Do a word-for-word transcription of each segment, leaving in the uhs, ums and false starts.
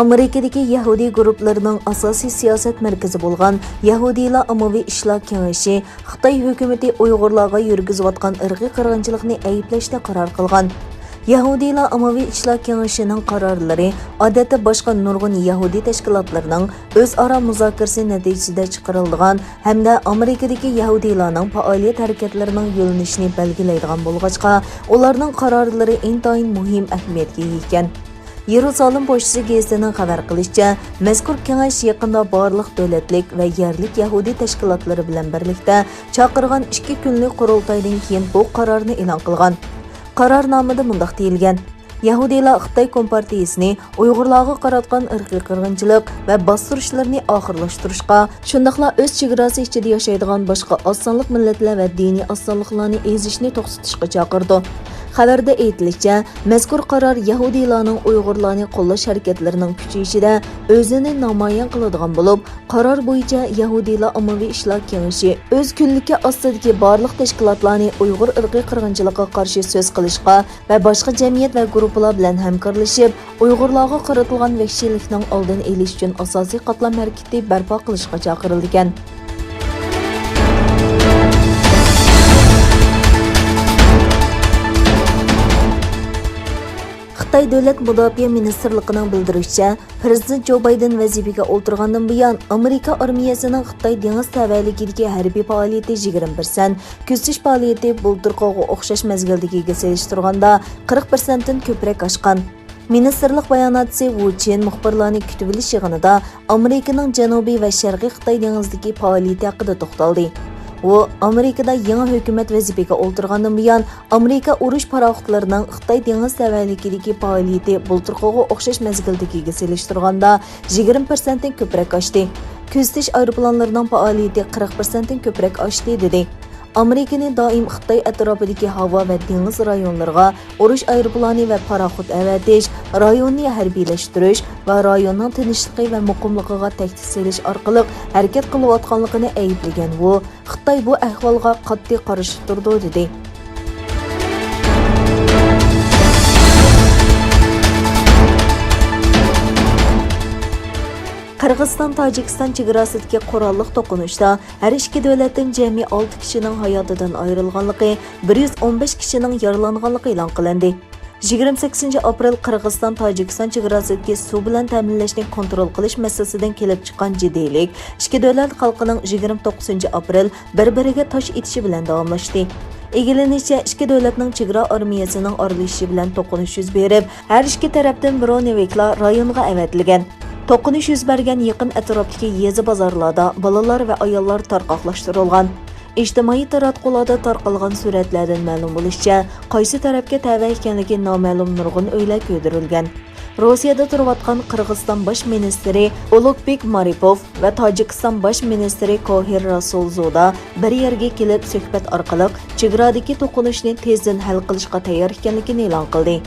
ئامېرىكىدىكى يەھۇدىي گۇرۇپپىلىرىنىڭ ئاساسىي سىياسەت مەركىزى بولغان يەھۇدىيلار ئاممىۋى ئىشلار كېڭىشى خىتاي ھۆكۈمىتى ئۇيغۇرلارغا يۈرگۈزۈۋاتقان ئىرقىي قىرغىنچىلىقنى ئەيىبلەشنى قارار قىلغان. يەھۇدىيلار ئاممىۋى ئىشلار كېڭىشىنىڭ قارارلىرى ئادەتتە باشقا نۇرغۇن يەھۇدىي تەشكىلاتلىرىنىڭ ئۆزئارا مۇزاكىرىسى نەتىجىسىدە چىقىرىلىدىغان ھەمدە ئامېرىكىدىكى يەھۇدىيلارنىڭ پائالىيەت ھەرىكەتلىرىنىڭ يۆنىلىشىنى بەلگىلەيدىغان بولغاچقا، ئۇلارنىڭ قارارلىرى ئىنتايىن مۇھىم ئەھمىيەتكە ئىگە ئىكەن. يېرۇسالېم پوچتىسى گېزىتىنىڭ خەۋەر قىلىشىچە، مەزكۇر كېڭەش يېقىندا بارلىق دۆلەتلىك ۋە يەرلىك يەھۇدىي تەشكىلاتلىرى بىلەن بىرلىكتە چاقىرغان ئىككى كۈنلۈك قۇرۇلتايدىن كېيىن بۇ قارارنى ئېلان قىلغان. قارارنامىدا مۇنداق دېيىلگەن: يەھۇدىيلار خىتاي كومپارتىيىسىنى ئۇيغۇرلارغا قاراتقان ئىرقىي قىرغىنچىلىق ۋە باستۇرۇشلىرىنى ئاخىرلاشتۇرۇشقا، شۇنداقلا ئۆز چېگراسى ئىچىدە ياشايدىغان باشقا ئاز سانلىق مىللەتلەر ۋە دىنىي ئاز سانلىقلارنى ئېزىشنى توختىتىشقا چاقىرىدۇ. خەۋەردە ئېيتىلىشىچە، مەزكۇر قارار يەھۇدىيلارنىڭ ئۇيغۇرلارنى قوللاش ھەرىكەتلىرىنىڭ كۈچىيىشىدە ئۆزىنى نامايان قىلىدىغان بولۇپ، قارار بويىچە يەھۇدىيلار ئاممىۋى ئىشلار كېڭىشى ئۆز كۈنلۈكى ئاستىدىكى بارلىق تەشكىلاتلارنى ئۇيغۇر ئىرقىي قىرغىنچىلىقىغا قارشى سۆز قىلىشقا ۋە باشقا جەمئىيەت ۋە گۇرۇپپىلار بىلەن ھەمكارلىشىپ، ئۇيغۇرلارغا قارىتىلغان ۋەھشىيلىكنىڭ ئالدىنى ئېلىش ئۈچۈن ئاساسىي قاتلام ھەرىكىتى بەرپا قىلىشقا چاقىرىلىدىكەن. خىتاي دۆلەت مۇداپىئە مىنىستىرلىقىنىڭ بىلدۈرۈشىچە، پىرېزىدېنت جو بايدېن ۋەزىپىگە ئولتۇرغاندىن بۇيان، ئامېرىكا ئارمىيەسىنىڭ خىتاي دېڭىز تەۋەلىكىدىكى ھەربىي پائالىيىتى يىگىرمە پىرسەنت، كۆزىتىش پائالىيىتى بۇلتۇرقىغا ئوخشاش مەزگىلدىكىگە سېلىشتۇرغاندا قىرىق پىرسەنتتىن كۆپرەك ئاشقان. مىنىستىرلىق باياناتچىسى ۋۇ چىن مۇخبىرلارنى كۈتۈۋېلىش يىغىنىدا ئامېرىكىنىڭ جەنۇبىي ۋە شەرقىي خىتاي دېڭىزىدىكى پائالىيىتى ھەققىدە توختالدى. ئۇ، ئامېرىكىدا يېڭى ھۆكۈمەت ۋەزىپىگە ئولتۇرغاندىن بۇيان، ئامېرىكا ئۇرۇش پاراخوتلىرىنىڭ خىتاي دېڭىز تەۋەلىكىدىكى پائالىيىتى بۇلتۇرقىغا ئوخشاش مەزگىلدىكىگە سېلىشتۇرغاندا يىگىرمە پىرسەنتتىن كۆپرەك ئاشتى. كۆزىتىش ئايروپىلانلىرىنىڭ پائالىيىتى قىرىق پىرسەنتتىن كۆپرەك ئاشتى، دېدى. ئامېرىكىنى دائىم خىتاي ئەتراپىدىكى ھاۋا ۋە دېڭىز رايونلىرىغا ئۇرۇش ئايروپىلانى ۋە پاراخوت ئەۋەتىش، رايوننى ھەربىيلەشتۈرۈش ۋە رايوننىڭ تىنچلىقى ۋە مۇقىملىقىغا تەھدىت سېلىش ئارقىلىق ھەرىكەت قىلىۋاتقانلىقىنى ئەيىبلىگەن ۋۇ، خىتاي بۇ ئەھۋالغا قاتتىق قارشى تۇرىدۇ، دېدى. قىرغىزىستان-تاجىكىستان چېگراسىدىكى قوراللىق توقۇنۇشتا ھەر ئىككى دۆلەتتىن جەمئىي ئالتە كىشىنىڭ ھاياتىدىن ئايرىلغانلىقى، بىر يۈز ئون بەش كىشىنىڭ يارىلانغانلىقى ئېلان قىلىندى. يىگىرمە سەككىزىنچى ئاپرېل قىرغىزىستان-تاجىكىستان چېگراسىدىكى سۇ بىلەن تەمىنلەشنى كونترول قىلىش مەسىلىسىدىن كېلىپ چىققان جىددىيلىك ئىككى دۆلەت خەلقىنىڭ يىگىرمە توققۇزىنچى ئاپرېل بىر-بىرىگە تاش ئېتىشى بىلەن داۋاملاشتى. ئىگىلىنىشىچە، ئىككى دۆلەتنىڭ چېگرا ئارمىيەسىنىڭ ئارىلىشىشى بىلەن توقۇنۇش يۈز بېرىپ، ھەر ئىككى تەرەپتىن برونېۋىكلار رايونغا ئەۋەتىلگەن. توقۇنۇش يۈز بەرگەن يېقىن ئەتراپتىكى يېزا بازارلاردا بالىلار ۋە ئاياللار تارقاقلاشتۇرۇلغان. ئىجتىمائىي تاراتقۇلاردا تارقالغان سۈرەتلەردىن مەلۇم بولۇشىچە، قايسى تەرەپكە تەۋە ئىكەنلىكى نامەلۇم نۇرغۇن ئۆيلەر كۆيدۈرۈلگەن. روسىيەدە تۇرۇۋاتقان قىرغىزىستان باش مىنىستىرى ئۇلۇگبېك مارىپوف ۋە تاجىكىستان باش مىنىستىرى كوھىر راسۇلزودا بىر يەرگە كېلىپ سۆھبەت ئارقىلىق چېگرادىكى توقۇنۇشنى تېزدىن ھەل قىلىشقا تەييار ئىكەنلىكىنى ئېلان قىلدى.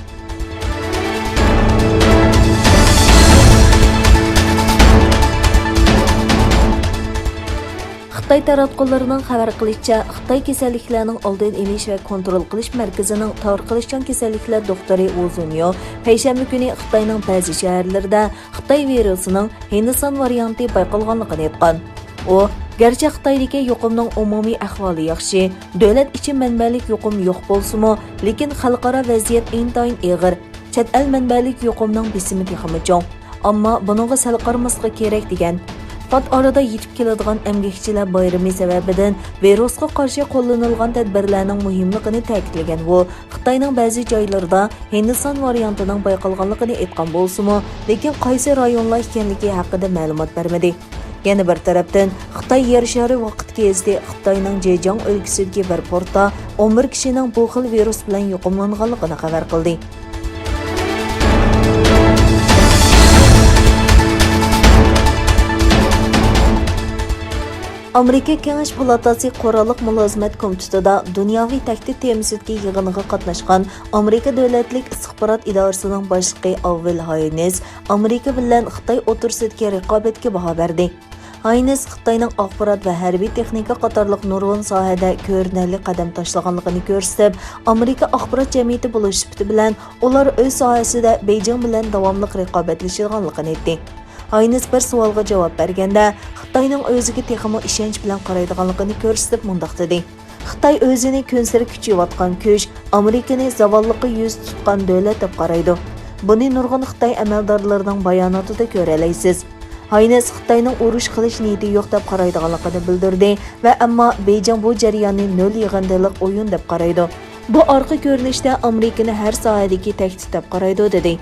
خىتاي تاراتقۇلىرىنىڭ خەۋەر قىلىشىچە، خىتاي كېسەللىكلەرنىڭ ئالدىنى ئېلىش ۋە كونترول قىلىش مەركىزىنىڭ تارقىلىشچان كېسەللىكلەر دوختۇرى ۋۇ زۇنيو پەيشەنبە كۈنى خىتاينىڭ بەزى شەھەرلىرىدە خىتاي ۋىرۇسىنىڭ ھىندىستان ۋارىيانتى بايقالغانلىقىنى ئېيتقان. ئۇ، گەرچە خىتايدىكى يۇقۇمنىڭ ئومۇمىي ئەھۋالى ياخشى، دۆلەت ئىچى مەنبەلىك يۇقۇم يوق بولسىمۇ، لېكىن خەلقئارا ۋەزىيەت ئىنتايىن ئېغىر، چەت ئەل مەنبەلىك يۇقۇمنىڭ بېسىمى تېخىمۇ چوڭ. ئەمما بۇنىڭغا سەل قارىماسلىقى كېرەك، دېگەن. پات ئارىدا يېتىپ كېلىدىغان ئەمگەكچىلەر بايرىمى سەۋەبىدىن ۋىرۇسقا قارشى قوللىنىلغان تەدبىرلەرنىڭ مۇھىملىقىنى تەكىتلىگەن ئۇ، خىتاينىڭ بەزى جايلىرىدا ھىندىستان ۋارىيانتىنىڭ بايقالغانلىقىنى ئېيتقان بولسىمۇ، لېكىن قايسى رايونلار ئىكەنلىكى ھەققىدە مەلۇمات بەرمىدى. يەنە بىر تەرەپتىن، خىتاي يەر شارى ۋاقىت گېزىتى خىتاينىڭ جېجياڭ ئۆلكىسىدىكى بىر پورتتا ئون بىر كىشىنىڭ بۇ خىل ۋىرۇس بىلەن يۇقۇملانغانلىقىنى خەۋەر قىلدى. ئامېرىكا كېڭەش پالاتاسى قوراللىق مۇلازىمەت كومىتېتىدا دۇنياۋى تەھدىت تېمىسىدىكى يىغىنغا قاتناشقان ئامېرىكا دۆلەتلىك ئىستىخبارات ئىدارىسىنىڭ باشلىقى ئاۋېل ھاينېس ئامېرىكا بىلەن خىتاي ئوتتۇرىسىدىكى رىقابەتكە باھا بەردى. ھاينس خىتاينىڭ ئاخبارات ۋە ھەربىي تېخنىكا قاتارلىق نۇرغۇن ساھەدە كۆرۈنەرلىك قەدەم تاشلىغانلىقىنى كۆرسىتىپ، ئامېرىكا ئاخبارات جەمئىيىتى بولۇش سۈپىتى بىلەن ئۇلار ئۆز ساھەسىدە بېيجىڭ بىلەن داۋاملىق رىقابەتلىشىدىغانلىقىنى ئېيتتى. ھاينس بىر سوئالغا جاۋاب بەرگەندە، خىتاينىڭ ئۆزىگە تېخىمۇ ئىشەنچ بىلەن قارايدىغانلىقىنى كۆرسىتىپ مۇنداق دېدى: خىتاي ئۆزىنى كۈنسېرى كۈچىيىۋاتقان كۈچ، ئامېرىكىنى زاۋاللىققا يۈز تۇتقان دۆلەت دەپ قارايدۇ. بۇنى نۇرغۇن خىتاي ئەمەلدارلىرىنىڭ باياناتىدا كۆرەلەيسىز. ھاينس خىتاينىڭ ئۇرۇش قىلىش نىيىتى يوق دەپ قارايدىغانلىقىنى بىلدۈردى ۋە ئەمما بېيجىڭ بۇ جەرياننى نۆل يىغىندىلىق ئويۇن دەپ قارايدۇ. بۇ ئارقا كۆرۈنۈشتە ئامېرىكىنى ھەر ساھەدىكى تەھدىت دەپ قارايدۇ، دېدى.